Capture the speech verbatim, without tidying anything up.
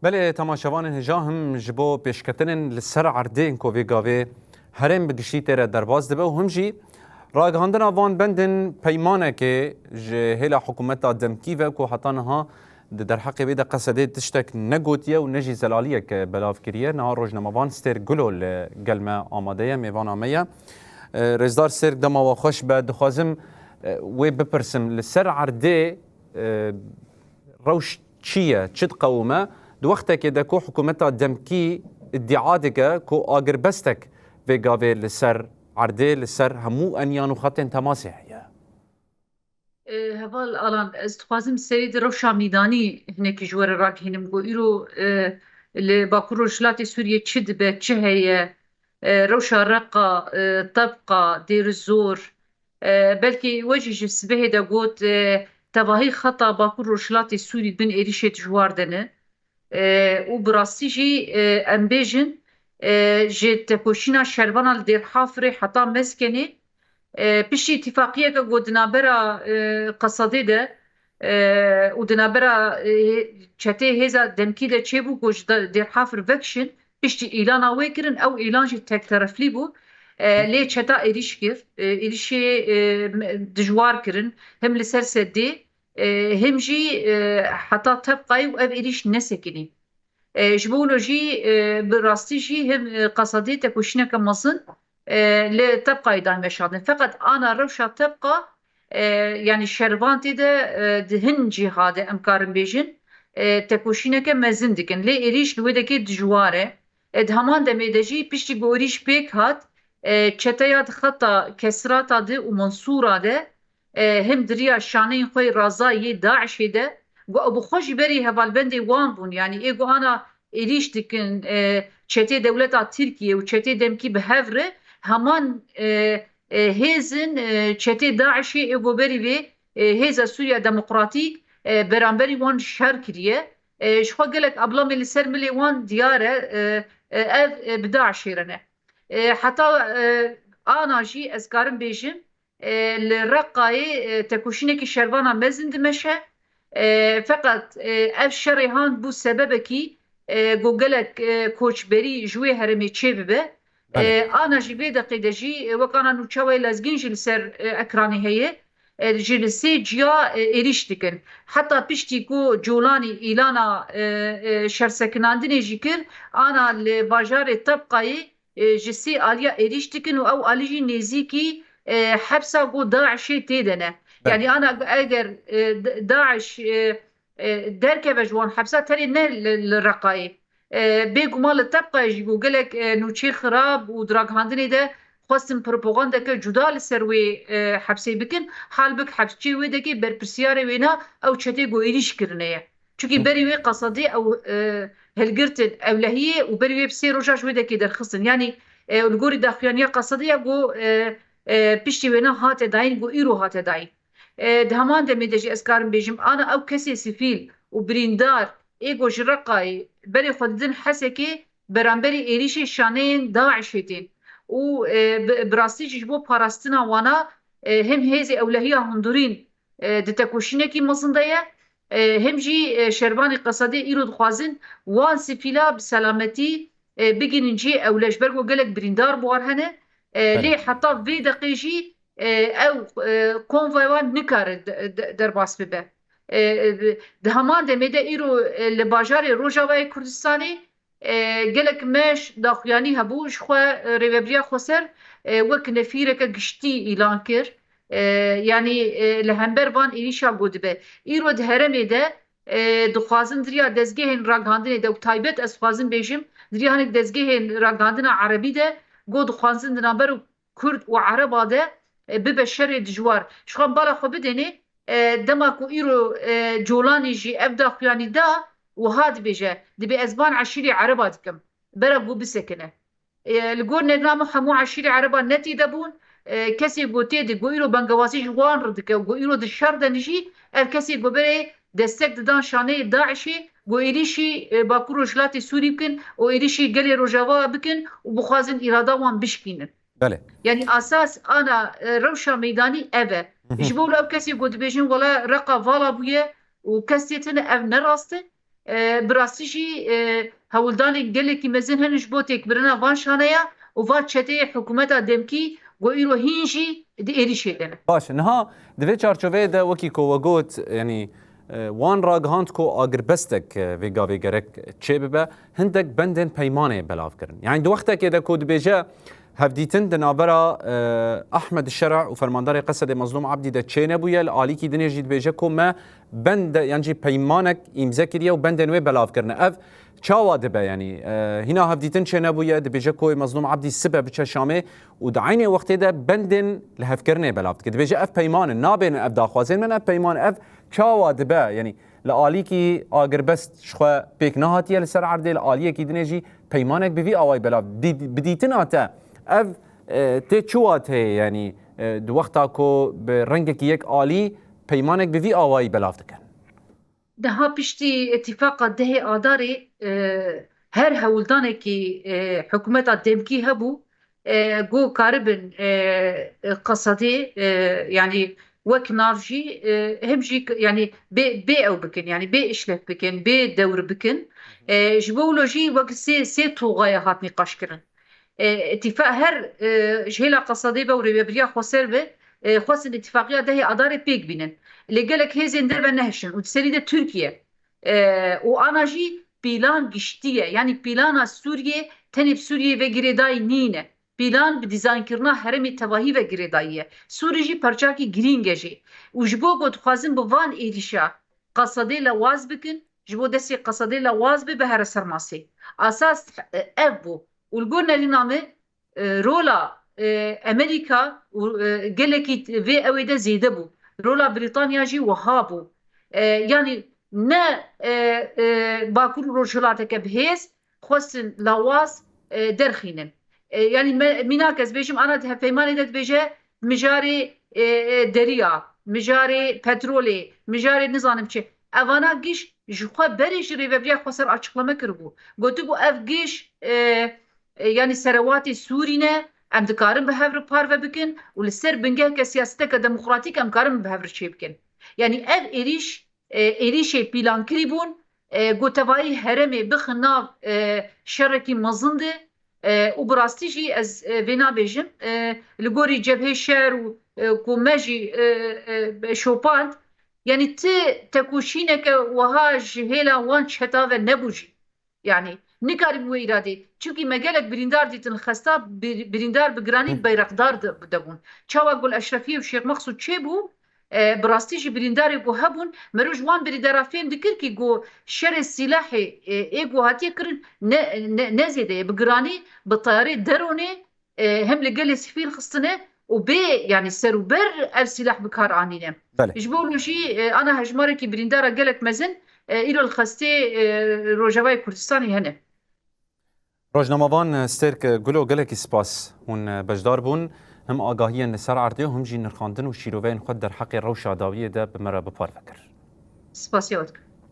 Belê, temaşevanên hêja, him ji bo pêşketinên li ser erdên ku vê gavê herêm bi giştî tê re derbas dibe û him jî ragihandina van bendên peymanekê ji hêla hikûmeta demkî ve ku heta niha di derheqê wê de Qesedê tiştek negotiye û ne jî zelaliyek belav kiriye. Niha rojnamevan Stêr Gulo li gel me amade ye, mêvana me ye. E, Rêzdar Stêr, dema we xweş be. Dixwazim, e, wê bipirsim, li ser erdê, e, rewş çi ye, çi diqewime? Di wextekê de ku hikûmeta demkî îdia dike ku agirbestek vê gavê li ser erdê, li ser hemû eniyan û xetên temasê heye. E, Heval Alan, ez dixwazim serî di rewşa mîdanî hinekî ji we re ragihînim ku îro, e, li Bakur Rojhilatê Sûriyê çi dibe, çi heye, e, rewşa Reqa, e, Tebqa, Dêrizor, e, belkî we jî ji sibehê de got, e, tevahî xeta Bakur Rojhilatê Sûrî bin êrîşê dijwar de ne. E, û bi rastî jî, e, em bêjin, e, ji tekoşîna şervana li Dêrhafirê heta Mezkenê, e, piştî îtîfaqiyeke ku di navbera, e, Qesedê de, e, û di navbera, e, çetê hêza demkî de çêbû ku ji de-, Dêrhafir vekişin, piştî îlana wê kirin, ew îlan jî tektereflî bû. E, lê çeta êrîş kir, e, êrîşê, e, me-, dijwar kirin, him li ser sedê, e, him jî, e, heta Tebqayê û ev êrîş nesekinî. E, ji bo wilo jî, e, bi rastî jî him, e, Qesedê tekoşîneke mezin, e, li Tebqayê dan veşandin. Feqet ana rewşa Tebqa, e, yanî şervan tê de, e, di hin cîha de em karin bêjin, e, tekoşîneke mezin dikin. Lê êrîş li wê dekê dijwar e. E, di heman demê de jî piştî ku êrîş pêk hat, e, çeteya di xeta Kesrata de û Mensûra de, e, him di riya şaneyên xwe yê raza yê DAIŞê de, ku ew bi xwe jî berî hevalbendê wan bûn. Yanî ê ku ana êrîş dikin, e, çetê dewleta Tirkiye û çetê demkî bi hev re, heman, e, e, hêzin, e, çetê DAIŞê ê ku berî vê, e, hêza Sûriya Demokratîk, e, beramberî wan şer kiriye. E, ji xwe gelek ablamê li ser milê wan diyar e, e, e, ev, e, bi DAIŞê re ne. E, heta, e, ana jî ez karim bêjim, e, li Reqayê, e, tekoşînekî şervana mezin dimeşe. E, feqet, e, ev şerê han bû sebebekî, e, ku gelek, e, koçberî ji wê herêmê çêbibe. Belê. E, ana jî vê deqê de jî, e, wek ana nûçewa yê Lezgîn jî li ser, e, ekranê heye. E, ji li sê ciya, e, êrîş dikin. Heta piştî ku Colanî îlana, e, e, şersekinandinê jî kir, ana li bajarê Tebqayê, e, ji sê aliya êrîş dikin û ew alî jî nêzîkî, e, hepsa ku DAIŞê tê de ne. Belê. Yanî ana eger, e, D-, DAIŞ, e, e, derkeve ji wan hepsa, tenê ne li, li Reqayê. E, bêguman li Tebqayê jî ku gelek, e, nûçeyê xirab û di ragihandinê de xwestin propagandeke cuda li ser wê, e, hepsê bikin. Halbik hepsçiyê wê dekê berpirsiyarê wêna ew çetê ku êrîş kirine ye. Çunkî Hı. berî wê Qesedê ew, e, hilgirtin ewlehiyê û berî wê bi sê roja ji wê dekê derxistin. Yanî, e, li gorî daxuyaniya Qesedê ya ku, e, e, piştî wêna hate dayîn, ku îro hate dayîn. E, di heman demê de jî ez karim bêjim, ana ew kesê sivîl û birîndar ê ku ji Reqayê berê xwe didin Hesekê, beramberî êrîşê şaneyên DAIŞê tên. Û, e, bi, bi rastî jî ji bo parastina wana, e, him hêzê ewlehiya hundirîn, e, di tekoşînekî mezin de ye. E, him jî, e, şervanê Qesedê îro dixwazin wan sifîla bi selametî, e, bigihînin cihê ewle, ji ber ku gelek birîndar bi wan hene. E, Belê. Lê heta vê deqê jî, e, ew, e, konvoya wan nikare de-, de-, derbas bibe. E, e, di heman demê de îro, e, li bajarê Rojavayê Kurdistanê, e, gelek me ş-, daxuyanî hebû, ji xwe, e, Rêvebiriya Xweser, e, wek nefîreke giştî îlan kir. E, yanî, e, li hember van êrîşa ku dibe. Îro di herêmê de, e, dixwazin di riya dezgehên ragihandinê de û taybet ez dixwazim bêjim, di riya hinek dezgehên ragihandina erebî de ku dixwazin di navber Kurd û Ereba de, e, bibe şerê dijwar. Ji xwe bala xwe bidênê, e, dema ku îro, e, Colanî jî ev daxuyanî da, wiha dibêje, dibê ez van eşîrê Ereba dikim, bera ku bisekine. E, li gor nêrina min hemû eşîrê Ereba ne tê de bûn, e, kesê ku tê de, ku îro bengewazî ji wan re dike û ku îro di şer de ne jî, ev kesê ku berê destek didan şaneyê DAIŞê, ku êrîşî, e, Bakur Rojhilatê Sûrî bikin û êrîşî gelê Rojava bikin û bixwazin îrada wan bişkînin. Belê. Yanî asas ana, e, rewşa meydanî ev e. Hı hı. Ji bo ew kesê ku dibêjin wela Reqa vala bûye û kes tê tine, ev ne rast e. E, bi rastî jî, e, hewldanên gelekî mezin hene ji bo têkbirina van şaneya û van çeteyê hikûmeta demkî ku îro hîn jî di êrîşê de ne. Baş e, niha di vê çarçoveyê de wekî ku we got, yanî, e, wan ragihand ku agirbestek, e, vê gavê gerek çêbibe, hindek bendên peymanê belav kirin. Yanî di wextekê de ku dibêje, hevdîtin di navbera, e, Ahmed Şer'a û fermandarê Qesedê Mezlûm Abdî de çênebûye, li alîkî dinê jî dibêje ku me bende, yan jî peymanek îmze kiriye û bendên wê belav kirine. Ev çawa dibe, yanî, e, hîna hevdîtin çênebûye, dibêje ku Mezlûm Abdî sibe biçe Şamê û di eynê wextê de bendên lihevkirinê belav dike. Dibêje ev peyman in, nabênin ev daxwazên min, ev peyman, ev çawa dibe, yanî li alîkî agirbest ji xwe pêk nehatiye li ser erdê, li aliyekî dinê jî peymanek bi vî awayî belav. Dî-, bi dîtina te ev, e, tê çi wateyê, yanî, e, di wexta ku bi rengekî yek alî peymanek bi vî awayî belav dikin? Daha piştî îtîfaqa dehê Adarê, e, her hewldanekî, e, hikûmeta demkî hebû, e, ku karibin, e, e, Qesedê, e, yanî wek nav jî, e, hem jî k-, yanî bê, bê ew bikin, yanî bê işlev bikin, bê dewr bikin. E, ji bo wilo jî wek sê, sê toxaya hat nîqaşkirin. E, îtîfa-, her, e, ji hêla Qesedê be û Rêvebiriya Xweser be, e, xwestin îtîfaqiya dehê Adarê pêk bînin. Lê gelek hêzên derve nehişin û di serî de Tirkiye, e, û ana jî pîlan giştî ye. Yanî pîlana Sûriyê tenê bi Sûriyeyê ve girêdayî nîne. Pîlan bi dîzaynkirina herêmê tevahî ve girêdayî ye. Sûrî jî parçakî girîng e jî. Û ji bo ku dixwazin bi van êrîşa Qesedê lewaz bikin, ji bo destê Qesedê lewaz be, bihere ser masê. Esas, e, ev bû. Û li gor nerîna me, e, rola, e, Amerîka û, e, gelekî vê ewê de zêde bû. Rola Brîtanya jî wiha bû. E, yanî ne, e, e, Bakur û Rojhilateke bi hêz xwestin lawaz, e, derxînin. E, yanî me, mînak ez bêjim, ana di hevpeymanê de dibêje mijarê, e, e, deriya, mijarê petrolê, mijarê nizanim çi. Evana giş ji xwe berê ji Rêveberiya Xweser açıklama kiribû. Gotibû ev giş, e, e, yanî serewatê Sûrî ne, em dikarin bi hev re parve bikin û li ser bingeheke siyaseteke demokratîk em karin bi hev re çêbikin. Yanî ev êrîş, e, êrîşê pîlankirî bûn, e, ku tevayî herêmê bixin nav, e, şerekî mezin de, e, û bi rastî jî ez, e, vê nabêjim, e, li gorî cebhê şer û, e, ku me jî, e, e, şopand, yanî ti tekoşîneke wiha ji hêla wan çeta ve nebû jî. Yanî nikarîbû wê îradê. Çimkî me gelek birîndar dîtin li xesta bir-, birîndar bi giranî Hı. beyraqdar de, de bûn. Çawa Gul Eşrefiyê û Şêx Mexsûd çêbû, e, bi rastî jî birîndarê ku hebûn, meriv ji wan birîndara fêm dikir kî ku şerê sîlahê, e, ê ku hatiye kirin ne, ne, ne zêde ye. Bi giranî bi teyarê deronê, e, hem li gelê sivîl xistine û bê, yanî serûber ev sîlah bi kar anîne. Belê. Ji bo wilo jî, e, ana hejmarekî birîndara gelek mezin, e, îro li xestê, e, Rojavayê Kurdistanê hene. Rojnamevan Stêrk Gulo, gelekî spas hûn beşdar bûn. Him agahiyên li ser erdê û him jî nirxandin û şîroveyên xwe derheqê rewşa dawiyê de bi me re bi parve kir. Spasiya we dikim.